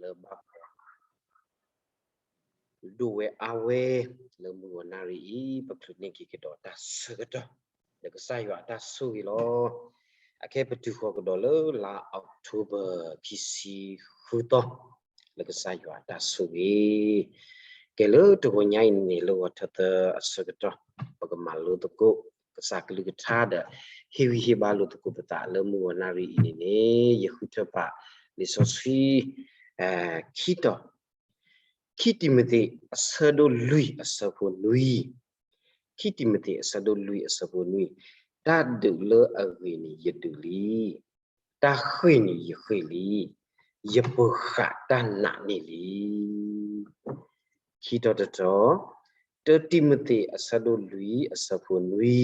လၢဘၣ်ဒိၣ်ဝဲအါဝဲ လၢမုၢ်ဂီၤနၣ်ရံၣ်အံၤ ပချုးန့ၢ်က့ၤကဒီးတၢ်ဆၢကတီၢ် လၢကစၢ်ယွၤအတၢ်ဆိၣ်ဂ့ၤလီၤ. အခဲပတုၤဃီၤကဒီးလၢလါ October ခံဆံဃုသီ လၢကစၢ်ယွၤအတၢ်ဆိၣ်ဂ့ၤ ကဲလၢတဂီၤညါအံၤန့ၣ် လၢဂီၤထၢသၢအဆၢကတီၢ် ပကမၤလိသကိး ကစၢ်ကလုၢ်ကထါဒီး ဟ့ၣ်ဂံၢ်ဟ့ၣ်ဘါလိာ်သကိးပသးလၢမုၢ်ဂီၤနၣ်ရံၣ်အံၤန့ၣ်န့ၣ် ယဃုထၢပာ်လံာ်စီဆှံ ခံတီၤ ခံတံၤမသ့း အဆၢဒိၣ်လွံၢ်အဆၢဖိနွံ, ခံတံၤမသ့း အဆၢဒိၣ်လွံၢ်အဆၢဖိနွံ, တၢ်ဒုးလၢအဂ့ၤန့ၣ် ယဒုးလံ, တၢ်ဃ့ၢ်န့ၣ် ယဃ့ၢ်လံ, ယပၢၤဃာ်တၢ်နာ်န့ၣ်လံ. ခံတီၤတတီၤ, တၢတံၤမသ့း အဆၢဒိၣ်လွံၢ်အဆၢဖိနွံ,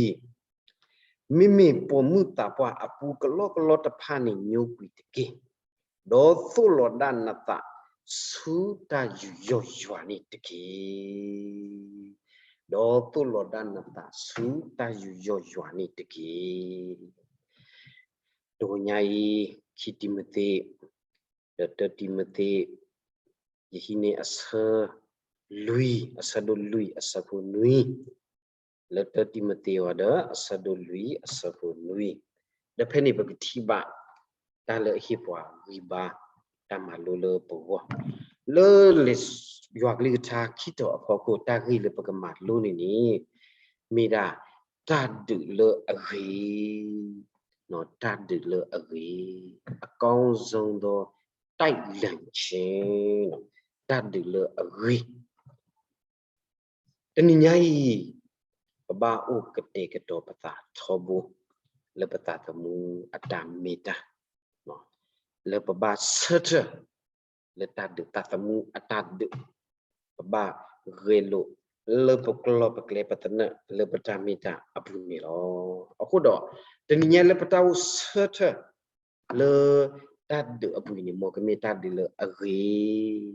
မ့မ့ၢ်ပိာ်မုၣ်သးပှၢ်အပူၤကလီကလီတဖၣ်န့ၣ် ညိကွံာ်တက့ၢ်. ဒီးသိၣ်လီၤဒၣ်နသးဆူတၢ်ယူးယီၣ်ယွၤန့ၣ်တက့ၢ်. ဒီးသိၣ်လီၤဒၣ်နသးဆူတၢ်ယူးယီၣ်ယွၤန့ၣ်တက့ၢ်. တဂီၤညါအံၤ ခံတံၤမသ့း ဒီးတၢတံၤမသ့း ယဟံးန့ၢ်အဆၢလွံၢ် အဆၢဒိၣ်လွံၢ်အဆၢဖိနွံ လၢတၢတံၤမသ့းအီၤဒီး အဆၢဒိၣ်လွံၢ်အဆၢဖိနွံ, ဒီးဖဲန့ၣ်ပကထံၣ်ဘၣ် တၢ်လၢအဟ့ၣ်ပှၤဂံၢ်ဘါ တၢ်မၤလိလၢပဂီၢ်, လၢလံာ်ယွၤကလုၢ်ကထါခံတီၤအဖီခိၣ် တၢ်ဂ့ၢ်လၢပကမၤလိန့ၣ်န့ၣ် မ့ၢ်ဒၣ် တၢ်ဒုးလၢအဂ့ၤ, တၢ်ဒုးလၢအဂ့ၤ, အကောင်းဆုံးသောတိုက်လှန်ခြင်း, တၢ်ဒုးလၢအဂ့ၤ တနံၤညါအံၤ ပဘၣ်အိၣ်ကတဲာ်ကတီၤပသးထီဘိ လၢပသးသမူအတၢ်မ့ၢ်တၢ်, လၢပဘၣ်ဆၢထၢၣ် လၢတၢ်ဒုးသးသမူအတၢ်ဒုး, ပဘၣ်ဂဲၤလိာ်လၢပကျီၢ်ပကျဲပသနၢၣ်လၢပတၢ်မ့ၢ်တၢ်အပူၤန့ၣ်လီၤ. အဃိဒီး တနံၤညါလၢပတၢ်အိၣ်ဆၢထၢၣ် လၢတၢ်ဒုးအပူၤအံၤန့ၣ် မ်ကမ့ၢ်တၢ်ဒုးလၢအဂ့ၤ,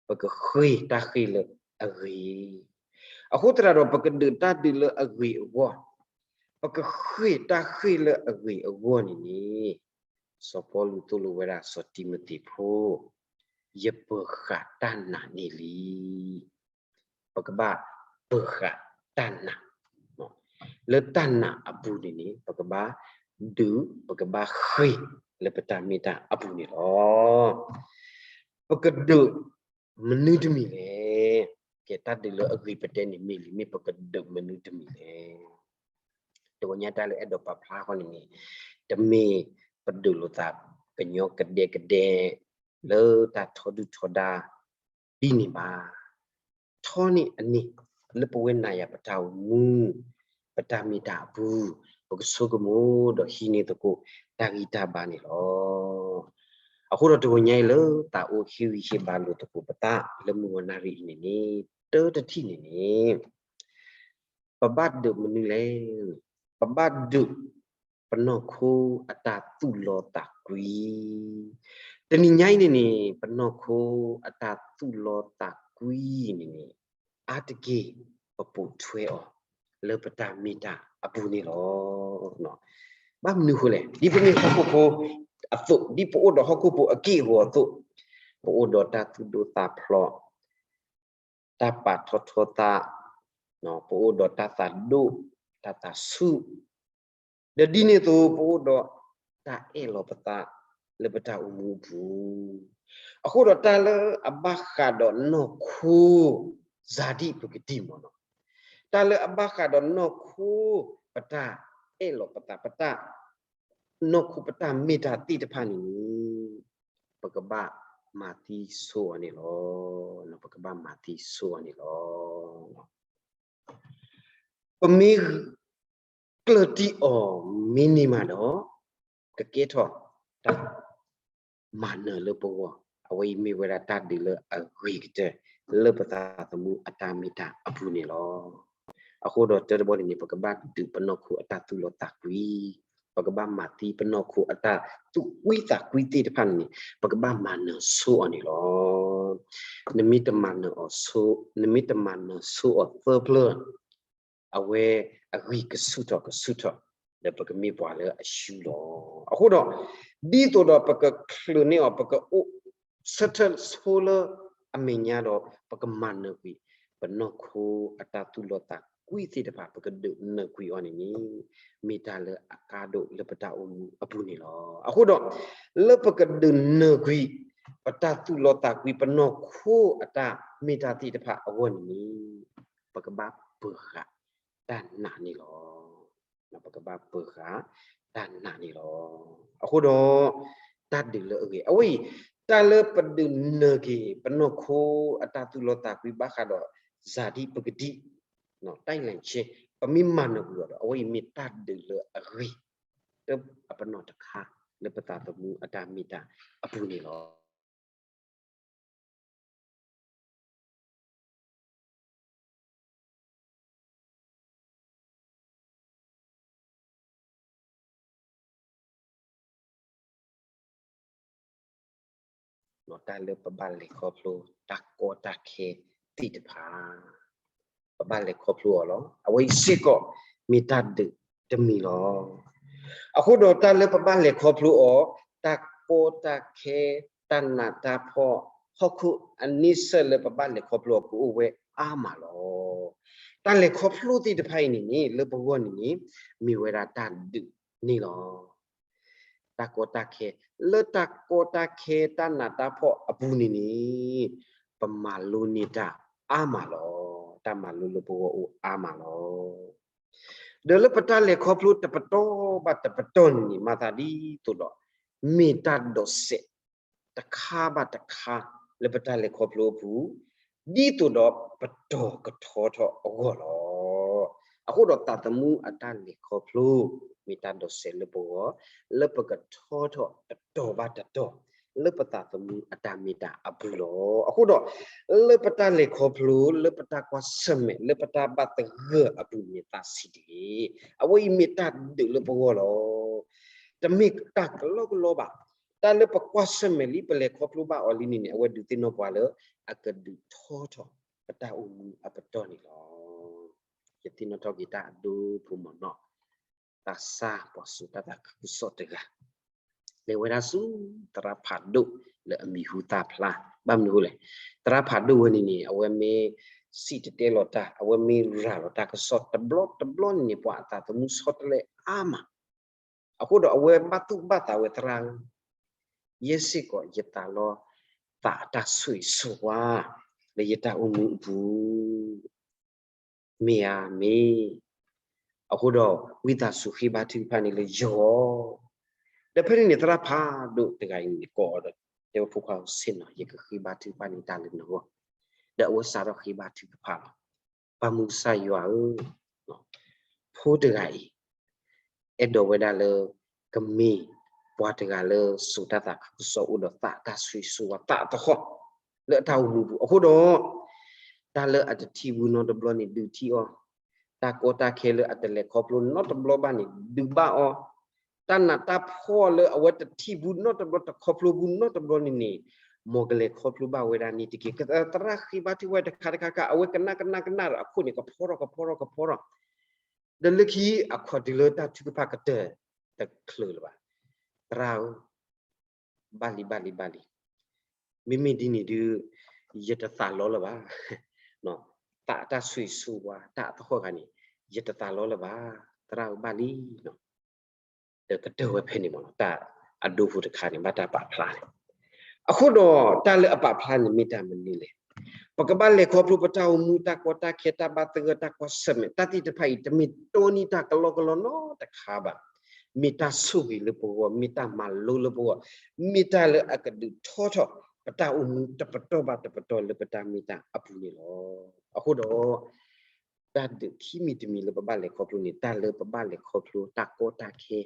ပကဃ့ၢ်တၢ်ဃ့ၢ်လၢအဂ့ၤ, အဃိသတးဒီး ပကဒုးတၢ်ဒုးလၢအဂ့ၤအဂီၢ်, ပကဃ့ၢ်တၢ်ဃ့ၢ်လၢအဂ့ၤအဂီၢ်န့ၣ်န့ၣ်, စီၤပီလူးသိၣ်လိဝဲဒၣ်စီၤတံၤမသ့းဖိ, ယပၢၤဃာ်တၢ်နာ်န့ၣ်လံ. ပကဘၣ်ပၢၤဃာ်တၢ်နာ်, လၢတၢ်နာ်အပူၤန့ၣ်န့ၣ် ပကဘၣ်ဒုး ပကဘၣ်ဃ့ၢ်လၢပတၢ်မ့ၢ်တၢ်အပူၤန့ၣ်လီၤ. ပကဒုးမနုၤတမံၤလဲၣ်. ကဲတၢ်ဒုးလၢအဂ့ၤပတဲန့ၣ်မ့ၢ်လံ, မ့ၢ်ပကဒုးမနုၤတမံၤလဲၣ်. တဂီၤညါတၢ်လၢအဲၣ်ဒိးပာ်ဖျါဃီန့ၣ်န့ၣ်, တမ့ၢ်ပဒုးလိာ်သးကညီကဒဲကဒဲ လၢတၢ်ထီဒုၣ်ထီဒါဒ်န့ၣ်ဘၣ်. ထီန့ၢ်အန့ၣ် လၢပဝဲနၤယၤပတၢ်အိၣ်မူ ပတၢ်မ့ၢ်တၢ်အပူၤ ပကဆိကမိၣ်ဒီးဟံးန့ၢ်သကိးတၢ်ဂံၢ်တၢ်ဘါန့ၣ်လီၤ. အဃိဒီးတဂီၤညါအံၤလၢသးအိၣ်ဟ့ၣ်ဂံၢ်ဟ့ၣ်ဘါလိာ်သကိးပသးလၢမုၢ်ဂီၤနၣ်ရံၣ်အံၤန့ၣ်န့ၣ်, တၢတထံၣ်န့ၣ်န့ၣ် ပဘၣ်ဒုးမနုၤလဲၣ်. ပဘၣ်ဒုး ပနီၢ်ခိအတၢ်သူၣ်လီသးကွံ. တနံၤညါအံၤန့ၣ်န့ၣ် ပနီၢ်ခိအတၢ်သူၣ်လီသးကွံန့ၣ်န့ၣ် အါတက့ၢ်ပပိာ်ထွဲအီၤ လၢပတၢ်မ့ၢ်တၢ်အပူၤန့ၣ်လီၤ. ဘၣ်မနုၤအဃိလဲၣ်, ဒ်ပမ့ၢ်ဟီၣ်ခိၣ်ဖိအသိး, ဒ်ပအိၣ်ဒီးဟီၣ်ခိၣ်ဖိအက့ၢ်အဂီၤအသိး, ပအိၣ်ဒီးတၢ်သူၣ်ဒိၣ်သးဖျိး, တၢ်ပာ်ထီၣ်ထီသး, ပအိၣ်ဒီးတၢ်သးဒိၣ်, တၢ်သးဆူၣ်, ဒီးဒ်န့ၣ်အသိး ပအိၣ်ဒီးတၢ်အဲၣ်လီၤပသးလၢပတၢ်အိၣ်မူအပူၤ, အဃိဒီးတၢ်လၢအဘၣ်ဃးဒီးနီၢ်ခိ စၤဒံၣ်ပကတံၢ်မးနီၤ, တၢ်လၢအဘၣ်ဃးဒီးနီၢ်ခိ ပတၢ်အဲၣ်လီၤပသး, ပတၢ် နီၢ်ခိပတၢ်မ့ၢ်တၢ်သ့ၣ်တဖၣ်န့ၣ်န့ၣ် ပကဘၣ်မၤသံဆိအီၤန့ၣ်လီၤ. ပကဘၣ်မၤသံဆိအီၤန့ၣ်လီၤ. ပမ့ၢ်ကျၢၢ်တံၢ်အီၤမ့ၢ်န့ၢ်မးဒီး ကကဲထီၣ်တၢ် မၤနၢၤလၢပဂီၢ်, အဝဲအံၤမ့ၢ်ဝဲဒၣ်တၢ်ဒုးလၢအဂ့ၤကတၢၢ် လၢပသးသမူအတၢ်မ့ၢ်တၢ်အပူၤန့ၣ်လီၤ. အဃိဒီးတၢတဘီန့ၣ်န့ၣ် ပကဘၣ်ဒုးပနီၢ်ခိအတၢ်သူၣ်လီသးကွံ, ပကဘၣ်မၤသံပနီၢ်ခိအတၢ်သူၣ်ကွံသးကွံသ့ၣ်တဖၣ်န့ၣ်န့ၣ် ပကဘၣ်မၤနၢၤဆိအီၤန့ၣ်လီၤ. နမ့ၢ်တမၤနၢၤအီၤဆိ, နမ့ၢ်တမၤနၢၤဆိအီၤသၢဖျၢၣ် အဝဲအဂံၢ်ကဆူၣ်ထီၣ်ကဆူၣ်ထီၣ်, ဒီးပကမ့ၢ်ပှၤလၢအရှုံးလီၤ. အဃိဒီး ဒ်သိးဒီးပကချုးန့ၢ်အီၤ ပကအိၣ် ဆၢထၢၣ်ဆိလၢအမဲာ်ညါဒီး ပကမၤနၢၤကွံာ် ပနီၢ်ခိအတၢ်သူၣ်လီသးကွံသ့ၣ်တဖၣ် ပကဒုးနၢၤကွံာ်အီၤန့ၣ်န့ၣ် မ့ၢ်တၢ်လၢအကါဒိၣ်လၢပတၢ်အိၣ်မူအပူၤန့ၣ်လီၤ. အဃိဒီး လၢပကဒုးနၢၤကွံာ် ပတၢ်သူၣ်လီသးကွံ ပနီၢ်ခိအတၢ်မ့ၢ်တၢ်သ့ၣ်တဖၣ်အဂီၢ်န့ၣ်န့ၣ် ပကဘၣ်ပၢၤဃာ်တၢ်နာ်န့ၣ်လီၤ. ပကဘၣ်ပၢၤဃာ်တၢ်နာ်န့ၣ်လီၤ. အဃိဒီး တၢ်ဒုးလၢအဂ့ၤ အဝဲအံၤ တၢ်လၢပဒုးနၢၤက့ၤ ပနီၢ်ခိအတၢ်သူၣ်လီသးကွံဘၣ်ဃးဒီး စၤဒံပကဒံ တၢ်လဲၤဆ့ ပမ့ၢ်မၤနၢၤကွံာ်အီၤဒီး အဝဲအံၤမ့ၢ်တၢ်ဒုးလၢအဂ့ၤ လၢအပနီၣ်တခါ လၢပသးသမူအတၢ်မ့ၢ်တၢ်အပူၤန့ၣ်လီၤ. တၢ်လၢပဘၣ်လဲၤခီဖျိ တၢ်ကီတၢ်ခဲသ့ၣ်တဖၣ် ပဘၣ်လဲၤခီဖျိအီၤလီၤ. အဝဲအံၤစ့ၢ်ကီး မ့ၢ်တၢ်ဒုးတမံၤလီၤ. အဃိဒီးတၢ်လၢပဘၣ်လဲၤခီဖျိအီၤ တၢ်ကီတၢ်ခဲ တၢ်နးတၢ်ဖှီၣ် ဟီၣ်ခိၣ်အန့ဆၢၣ်လၢပဘၣ်လဲၤခီဖျိအီၤ ကအိၣ်ဝဲအါမးလီၤ. တၢ်လဲၤခီဖျိသ့ၣ်တဖၣ်အံၤန့ၣ်န့ၣ် လၢပဂီၢ်န့ၣ်န့ၣ် မ့ၢ်ဝဲဒၣ်တၢ်ဒုးန့ၣ်လီၤ. တၢ်ကီတၢ်ခဲ လၢတၢ်ကီတၢ်ခဲ တၢ်နးတၢ်ဖှီၣ်အပူၤန့ၣ်န့ၣ် ပမၤလိန့ၢ်တၢ်အါမးလီၤ. တၢ်မၤလိလၢပဂီၢ်အိၣ်အါမးလီၤ. ဒီးလၢပတၢ်လဲၤခီဖျိတပတီၢ်ဘၣ်တပတီၢ်န့ၣ်န့ၣ် မၤသးဒ်သိးဒီး မ့ၢ်တၢ်ဒိးစဲး တခါဘၣ်တခါ လၢပတၢ်လဲၤခီဖျိအပူၤ ဒ်သိးဒီးပတီၢ်ကထီထီၣ်အဂီၢ်လီၤ. အဃိဒီးသးသမူအတၢ်လဲၤခီဖျိ မ့ၢ်တၢ်ဒိးစဲးလၢပဂီၢ် လၢပကထီထီၣ်တတီၤဘၣ်တတီၤ လၢပသးသမူအတၢ်မ့ၢ်တၢ်အပူၤလီၤ. အဃိဒီး လၢပတၢ်လဲၤခီဖျိ လၢပတၢ်ကွၢ်ဆၢၣ်မဲာ် လၢပတၢ်ဘၣ်သဂၢၢ်အပူၤန့ၣ်သးဆံးတက့ၢ်. အဝဲအံၤမ့ၢ်တၢ်ဒုးလၢပဂီၢ်လီၤ. တမ့ၢ်တၢ်ကလီကလီဘၣ်. တၢ်လၢပကွၢ်ဆၢၣ်မဲာ်လံ ပလဲၤခီဖျိဘၣ်အီၤလံန့ၣ်န့ၣ် အဝဲဒုးသ့ၣ်နီၣ်ပှၤလၢ အကဒုးထီထီၣ်ပတၢ်အိၣ်မူအပတီၢ်န့ၣ်လီၤ. ယသ့ၣ်နီၣ်ထီၣ်က့ၤတၢ်အဒိဖိမးနီၣ် သးစၢ်ပှၤစိာ်တၢ်သးခုကစီၣ်တဂၤ လဲၤဝဲဒၣ်ဆူသရၣ်ဖးဒိၣ်လၢအမံၤဟူသၣ်ဖျါ ဘၣ်မနုၤအဃိလဲၣ်, သရၣ်ဖးဒိၣ်ဝဲန့ၣ်န့ၣ် အဝဲမ့ၢ်စံၣ်တဲၤတဲလီၤတၢ် အဝဲမ့ၢ်ရၤလီၤတၢ်ကစီၣ်တဘျီတဘျီန့ၣ်န့ၣ် ပှၤအသးသမူဆီတလဲအါမး. အဃိဒီးအဝဲဘၣ်သူၣ်ဘၣ်သးဝဲ သရၣ်ဧၢ, ယဲစ့ၢ်ကီးယသးလီသးအတၢ်ဆိၣ်ဂ့ၤဆိၣ်ဝါ လၢယတၢ်အိၣ်မူအပူၤ မ့ၢ်ဧါမ့ၢ်. အဃိဒီး ဝံသးစူၤဃ့ဘါထုကဖၣ်န့ၣ်လၢယဂီၢ်. ဒီးဖဲန့ၣ်န့ၣ် သရၣ်ဖးဒိၣ်တဂၤအံၤန့ၣ် ကိးအီၤဒီး တဲဝဲဖိခွါဧၢ ဆ့ၣ်နီၤ ယကဃ့ဘါထုကဖၣ်န့ၣ်တၢ်လၢနဂီၢ်. ဒီးအဝဲစးထီၣ်ဃ့ဘါထုကဖၣ်လီၤ. ပၢ်မုၢ်ကစၢ်ယွၤဧၢ, ဖိတဂၤအံၤ အဲၣ်ဒိးဝဲဒၣ်လၢ ကမ့ၢ်ပှၤတဂၤလၢစိာ်တၢ်သးခုကစီၣ်အိၣ်ဒီးသးတၢ်ဆိၣ်ဂ့ၤဆိၣ်ဝါသးသဟီၣ် လၢအတၢ်အိၣ်မူပူၤ. အဃိဒီး တၢ်လၢအတထံၣ်ဘူးနီတဘျီန့ၣ် ဒုးထံၣ်အီၤ, တၢ်ကီတၢ်ခဲလၢအတလဲၤခီဖျိနီတဘျီဘၣ်န့ၣ် ဒုးဘၣ်အီၤ, တၢ်နးတၢ်ဖှီၣ်လၢအဝဲတထံၣ်ဘူးနီတဘျီ တခီဖျိဘူးနီတဘျီန့ၣ်န့ၣ် မ်ကလဲၤခီဖျိဘၣ်ဝဲဒၣ်န့ၣ်တက့ၢ်. သရၣ်ဃ့ဘါထုကဖၣ်တခါတခါခါ အဝဲကနၣ်ကနၣ်ကနၣ်ဒီးအခိၣ်န့ၣ် ကဖီထီၣ်ကဖီထီၣ်ကဖီထီၣ် ဒီးလၢခံ အခီၣ်တုၤလၢတၢ်ထုကဖၣ်ကတၢၢ်တချုးလၢၤဘၣ်. သရၣ်ဧၢ, ဘၣ်လံဘၣ်လံဘၣ်လံ. မ့မ့ၢ်ဒ်န့ၣ်ဒုး ယတသးလီလၢၤဘၣ်. သးတၢ်ဆိၣ်ဂ့ၤဆိၣ်ဝါ တၢ်အသဟီၣ်ဂၤန့ၣ် ယတသးလီလၢၤဘၣ်. သရၣ်ဧၢ ဘၣ်လံ. ဒီးကတၢၢ်ဝဲဖဲန့ၣ်မး တၢ်အဒိဖိတခါန့ၣ် ဘၣ်တၢ်ပာ်ဖျါန့ၣ်. အဃိဒီးတၢ်လၢအပာ်ဖျါန့ၣ်မ့ၢ်တၢ်မနုၤလဲၣ်. ပကဘၣ်လဲၤခီဖျိပတၢ်အိၣ်မူ တၢ်ကီတၢ်ခဲ တၢ်ဘၣ်သဂၢၢ် တၢ်ကွၢ်ဆၢၣ်မဲာ် တၢ်သ့ၣ်တဖၣ်အံၤ တမ့ၢ်တိၢ်နီၣ်တၢ်ကလီကလီနီတခါဘၣ်. မ့ၢ်တၢ်ဆိၣ်ဂ့ၤလၢပဂီၢ်, မ့ၢ်တၢ်မၤလိလၢပဂီၢ်, မ့ၢ်တၢ်လၢအကဒုးထီထီၣ် ပတၢ်အိၣ်မူတပတီၢ်ဘၣ်တပတီၢ်လၢပတၢ်မ့ၢ်တၢ်အပူၤန့ၣ်လီၤ. အဃိဒီး တၢ်ဒုးခံမံၤတမံၤလၢပဘၣ်လဲၤခီဖျိန့ၣ် တၢ်လၢပဘၣ်လဲၤခီဖျိတၢ်ကီတၢ်ခဲ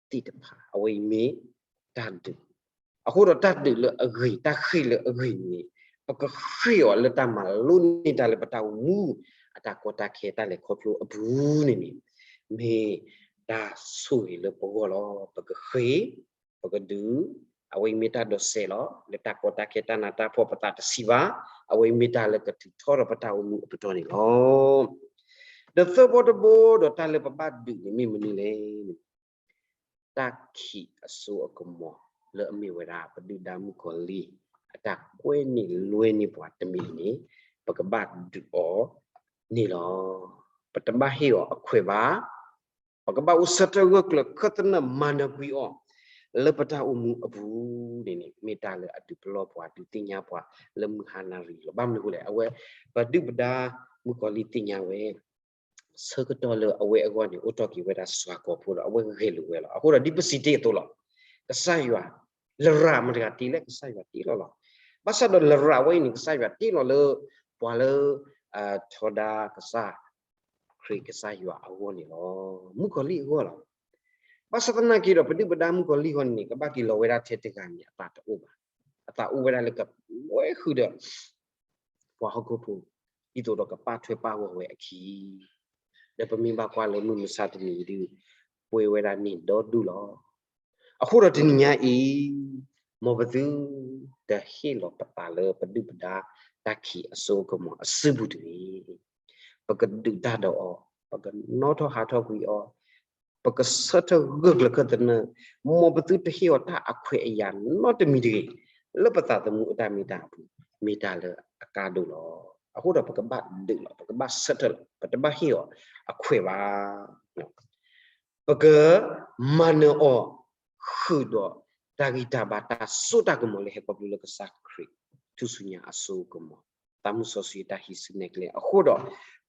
သ့ၣ်တဖၣ် အဝဲအံၤမ့ၢ်တၢ်ဒုး. အဃိဒီးတၢ်ဒုးလၢအဂ့ၤ တၢ်ဃ့ၢ်လၢအဂ့ၤန့ၣ် ပကဃ့ၢ်အီၤလၢတၢ်မၤလိန့ၢ်တၢ်လၢပတၢ်အိၣ်မူ အတၢ်ကီတၢ်ခဲ တၢ်လဲၤခီဖျိအပူၤန့ၣ်န့ၣ် မ့ၢ်တၢ်ဆိၣ်ဂ့ၤလၢပဂီၢ်လီၤ. ပကဃ့ၢ် ပကဒုး, အဝဲအံၤမ့ၢ်တၢ်ဒိးစဲးလီၤ. လၢတၢ်ကီတၢ်ခဲ တၢ်နးတၢ်ဖှီၣ် ပသးတဆံးဘၣ်, အဝဲအံၤမ့ၢ်တၢ်လၢကထုးထီထီၣ်ပတၢ်အိၣ်မူအပတီၢ်န့ၣ်လီၤ. ဒီးသၢဘီတဘီဒီး တၢ်လၢပဘၣ်ဒုးန့ၣ်မ့ၢ်မနုၤလဲၣ်န့ၣ် တၢ်ခံးအစိအကမီၤ လၢအမ့ၢ်ဝဲဒၣ် ပဒုၣ်ဒါမုၣ်ကီၤလံၢ် တၢ်ကွဲန့ၢ်လွဲန့ၢ်ပှၤတမံၤန့ၣ် ပကဘၣ်ဒုးအီၤန့ၣ်လီၤ. ပတဘၣ်ဟ့ၣ်အီၤအခွဲးဘၣ်. ပကဘၣ်အိၣ်ဆၢထၢၣ်ဂၢၢ်ကျၢၤခၢၣ်သနၢၣ်မၤနၢၤကွံာ်အီၤ လၢပတၢ်အိၣ်မူအပူၤန့ၣ်န့ၣ် မ့ၢ်တၢ်လၢအဒုးပလီၢ်ပှၤ ဒုးသ့ၣ်ညါပှၤလၢမုၢ်ဟါနၣ်ရံၣ်လီၤ. ဘၣ်မနုၤအဃိလဲၣ်, အဝဲ ပဒုၣ်ပဒါ မုၣ်ကီၤလံၢ်သ့ၣ်ညါဝဲ ဆၢကတီၢ်လၢအဝဲအဂီၢ်န့ၣ် အိၣ်ထီၣ်က့ၤဝဲဒၣ်စွၤကီၤဖိဒီး အဝဲဂဲၤလိာ်ဝဲလီၤ. အဃိဒီးဒ်ပစံးတ့ၢ်အသိးလီၤ. ကစၢ်ယွၤ လရာ်မတၤတဂၤတ့လၢ ကစၢ်ယွၤတ့လီၤလီၤ. ဘၣ်ဆၣ်ဒီးလရာ်ဝဲအံၤန့ၣ် ကစၢ်ယွၤတ့လီၤလၢ ပှၤလၢ ထီဒါကစၢ်ခရံာ်ကစၢ်ယွၤအဂီၢ်န့ၣ်လီၤ. မုၣ်ကီၤလံၢ်အဂီၢ်လီၤ. ဘၣ်ဆၣ်သနာ်က့ဒီး ပဒုၣ်ပဒါမုၣ်ကီၤလံၢ်အဂီၢ်န့ၣ်န့ၣ် ကဘၣ်က့ၤလီၤဝဲဒၣ်ထဲတဂၤန့ၣ် အသးတအိၣ်ဘၣ်. အသးအိၣ်ဝဲဒၣ်လၢကလဲၤဃုာ်ဒီး ပှၤဟီၣ်ခိၣ်ဖိ ဒ်သိးဒီးကပာ်ထွဲပာ်ဂီၢ်ဝဲအခံ ဒီးပမ့ၢ်ဘၣ်ကွၢ်လၢမုၢ်မဆါတနံၤအံၤဒုး ပှဲၤဝဲဒၣ်န့ၢ်ဒီဒူၣ်လီၤ. အဃိဒီးတနံၤညါအံၤ မ်ပသုတဟ့ၣ်လီၤပသးလၢပဒုၣ်ပဒါတၢ်ခံးအစိအကမီၤအစုပူၤတဂ့ၤ. ပကဒုးတၢ်ဒီးအီၤ, ပကနီၣ်ထီၣ်ဟးထီၣ်ကွံာ်အီၤ, ပကဆၢထၢၣ်ဂၢၢ်ကျၢၤခၢၣ်သနၢၣ်, မ်ပသုတဟ့ၣ်အီၤတၢ်အခွဲးအယာ်နီတမံၤတဂ့ၤ, လၢပသးသမူအတၢ်မ့ၢ်တၢ်အပူၤ မ့ၢ်တၢ်လၢအကါဒိၣ်လီၤ. အဃိဒီးပကဘၣ်ဒုးလီၤ, ပကဘၣ်ဆၢထၢၣ်လီၤ, ပတဘၣ်ဟ့ၣ်အီၤအခွဲးဘၣ်. ပကမၤနၢၤအီၤ ဃုာ်ဒီးတၢ်ဂံၢ်တၢ်ဘါ တၢ်စိတၢ်ကမီၤလၢဟဲခီဖျိလၢကစၢ်ခရံာ် ထူၣ်စုညါအစိအကမီၤ, သးမုၢ်စီဆှံအတၢ်ဟံးစုနဲၣ်ကျဲအဃိဒီး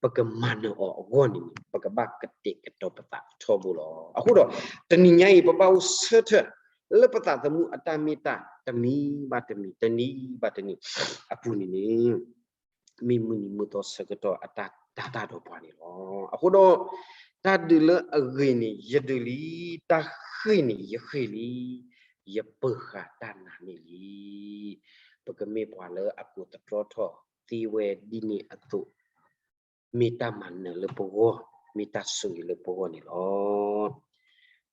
ပကမၤနၢၤအီၤအဂီၢ်န့ၣ်န့ၣ် ပကဘၣ်ကတဲာ်ကတီၤပသးထီဘိလီၤ. အဃိဒီး တနံၤညါအံၤ ပဘၣ်အိၣ်ဆၢထၢၣ် လၢပသးသမူအတၢ်မ့ၢ်တၢ်တမံၤဘၣ်တမံၤ တနံၤဘၣ်တနံၤအပူၤန့ၣ်န့ၣ် မ့ၢ်မုၢ်နံၤမုၢ်သီဆၢကတီၢ်အတၢ်တၤတၢ်ဒီးပှၤန့ၣ်လီၤ. အဃိဒီး တၢ်ဒုးလၢအဂ့ၤန့ၣ် ယဒုးလံ, တၢ်ဃ့ၢ်န့ၣ် ယဃ့ၢ်လံ, ယပၢၤဃာ်တၢ်နာ်န့ၣ်လံ. ပကမ့ၢ်ပှၤလၢအကိးသတြီထီၣ်သ့ဝဲဒ်န့ၣ်အသိး မ့ၢ်တၢ်မၤနၢၤလၢပဂီၢ်, မ့ၢ်တၢ်ဆိၣ်ဂ့ၤလၢပဂီၢ်န့ၣ်လီၤ.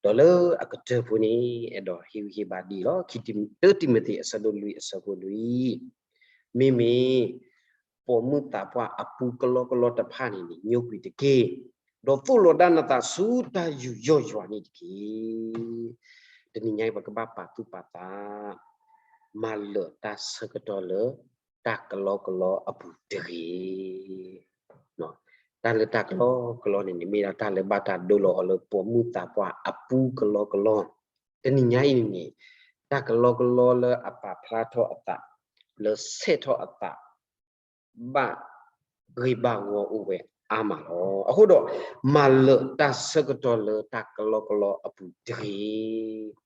ဒီးလၢအကတၢၢ်ဖိန့ၣ် အဲၣ်ဒိးဟ့ၣ်ဂံၢ်ဟ့ၣ်ဘါဒ်အံၤလီၤ. ခံတံၤမသ့း အဆၢဒိၣ်လွံၢ် အဆၢဖိလွံၢ်, မ့မ့ၢ် ပိာ်မုၣ်သးပှၢ်အပူကလီကလီတဖၣ်န့ၣ်န့ၣ် ညိကွံာ်တက့ၢ်. ဒီးသိၣ်လီၤဒၣ်နသးဆူတၢ်ယူးယီၣ်ယွၤန့ၣ်တက့ၢ်. တနံၤညါအံၤ ပကဘၣ်ပာ်သူၣ်ပာ်သး မၤလၢာ်တၢ်ဆၢကတီၢ်လၢတၢ်ကလီကလီအပူၤတဂ့ၤ. တၢ်လၢတၢ်ကလီကလီန့ၣ်န့ၣ် မ့ၢ်ဒၣ်တၢ်လၢဘၣ်တၢ်ဒိလီၤအီၤလၢပိာ်မုၣ်သးပှၢ်အပူကလီကလီ. တနံၤညါအံၤန့ၣ်န့ၣ် တၢ်ကလီကလီလၢအပာ်ဖျါထီၣ်အသး လၢဆဲးထီၣ်အသး ဘၣ်ဂ့ၤဘၣ်ဂီၢ်အိၣ်ဝဲအါမးလီၤ. အဃိဒီး မၤလၢာ်တၢ်ဆၢကတီၢ်လၢတၢ်ကလီကလီအပူၤတဂ့ၤ.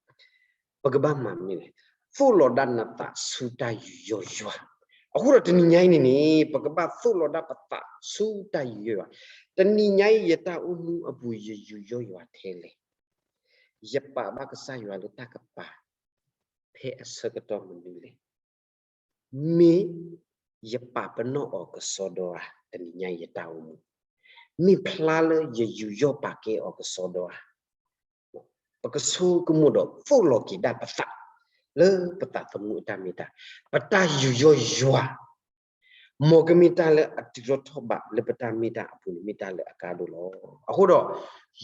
ပကဘၣ်မၤမနုၤလဲၣ်. သိၣ်လီၤဒၣ်နသးဆူတၢ်ယူးယီၣ်ယွၤ. အဃိဒီးတနံၤညါအံၤန့ၣ်န့ၣ် ပကဘၣ်သိၣ်လီၤဒၣ်ပသးဆူတၢ်ယူးယီၣ်ယွၤ. တနံၤညါအံၤ ယတၢ်အိၣ်မူအပူၤ ယယူးယီၣ်ယွၤထဲလဲၣ်. ယပာ်ဘၣ်ကစၢ်ယွၤလၢတၢ်ကပၤ ဖဲအဆၢကတီၢ်မနုၤလဲၣ်. မ့ၢ်ယပာ်ပနီၣ်အီၤကစီဒီဧါ, တနံၤညါအံၤယတၢ်အိၣ်မူ, မ့ၢ်ဖျါလၢယယူးယီၣ်ပာ်ကဲအီၤကစီဒီဧါ. ပကဆိကမိၣ်ဒီးသိၣ်လီၤက့ၤဒၣ်ပသး လၢပသးသမူအတၢ်မ့ၢ်တၢ်, ပတၢ်ယူးယီၣ်ယွၤ မ်ကမ့ၢ်တၢ်လၢအတုၤထီၣ်ထီၣ်ဘးလၢပတၢ်မ့ၢ်တၢ်အပူၤန့ၣ် မ့ၢ်တၢ်လၢအကါဒိၣ်လီၤ. အဃိဒီး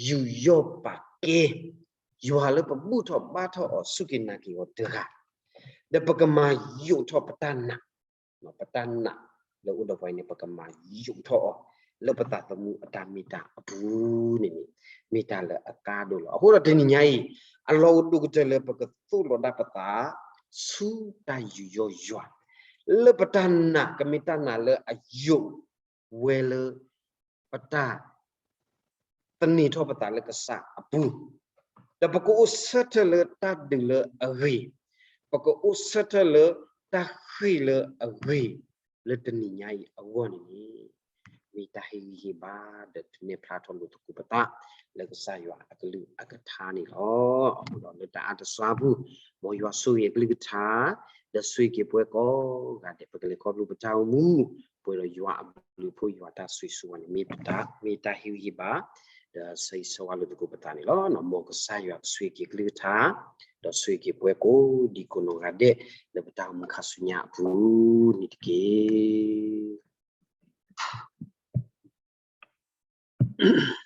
ယူးယီၣ်ပာ်ကဲ ယွၤလၢပဘူၣ်ထီၣ်ဘါထီၣ်အီၤ စူၢ်က့ၤနာ်က့ၤအီၤတဂၤ, ဒီးပကမၤယိးထီၣ်ပတၢ်နာ်, ပတၢ်နာ်လၢအိၣ်ဒီးပှၤအံၤန့ၣ် ပကမၤယိးထီၣ်အီၤ လၢပသးသမူအတၢ်မ့ၢ်တၢ်အပူၤန့ၣ်န့ၣ် မ့ၢ်တၢ်လၢအကါဒိၣ်လီၤ. အဃိဒီးတနံၤညါအံၤ အလီၢ်အိၣ်ဒိၣ်ကတၢၢ်လၢပကသိၣ်လီၤဒၣ်ပသး ဆူတၢ်ယူးယီၣ်ယွၤ, လၢပတၢ်နာ်ကမ့ၢ်တၢ်နာ်လၢအယိးဝဲလၢ ပတၢ် သန့ၤထီၣ်ပသးလၢကစၢ်အပူၤ, ဒီးပကအိၣ်ဆၢထၢၣ်လၢတၢ်ဒုးလၢအဂ့ၤ, ပကအိၣ်ဆၢထၢၣ်လၢတၢ်ဃ့ၢ်လၢအဂ့ၤ, လၢတနံၤညါအံၤအဂီၢ်န့ၣ်န့ၣ် မ့ၢ်တၢ်ဟ့ၣ်ဂံၢ်ဟ့ၣ်ဘါ ဒီးနဲၣ်ဖျါထီၣ်လိာ်သကိးပသး လၢကစၢ်ယွၤအကလုၢ်အကထါန့ၣ်လီၤ. အဃိဒီးလၢတၢ်အါတစှၤပူၤ မ်ယွၤဆိၣ်ဂ့ၤအကလုၢ်ကထါ ဒီးဆိၣ်ဂ့ၤက့ၤပှၤကိးဂၤဒဲး ပကလဲၤခီဖျိပတၢ်အိၣ်မူ ပှဲၤဒီးယွၤအဘျုးအဖှိၣ် ယွၤတၢ်ဆိၣ်ဂ့ၤဆိၣ်ဝါန့ၣ် မ့ၢ်တၢ် မ့ၢ်တၢ်ဟ့ၣ်ဂံၢ်ဟ့ၣ်ဘါ ဒီးဆၢဂ့ၤဆၢဝါလိာ်သကိးပသးန့ၣ်လီၤ. မ်ကစၢ်ယွၤဆိၣ်ဂ့ၤက့ၤကလုၢ်ကထါ ဒီးဆိၣ်ဂ့ၤက့ၤပှၤကိးဒံကိးနီၢ်ဂၤဒဲး လၢပတၢ်အိၣ်မူခါဆူညါအပူၤန့ၣ်တက့ၢ်.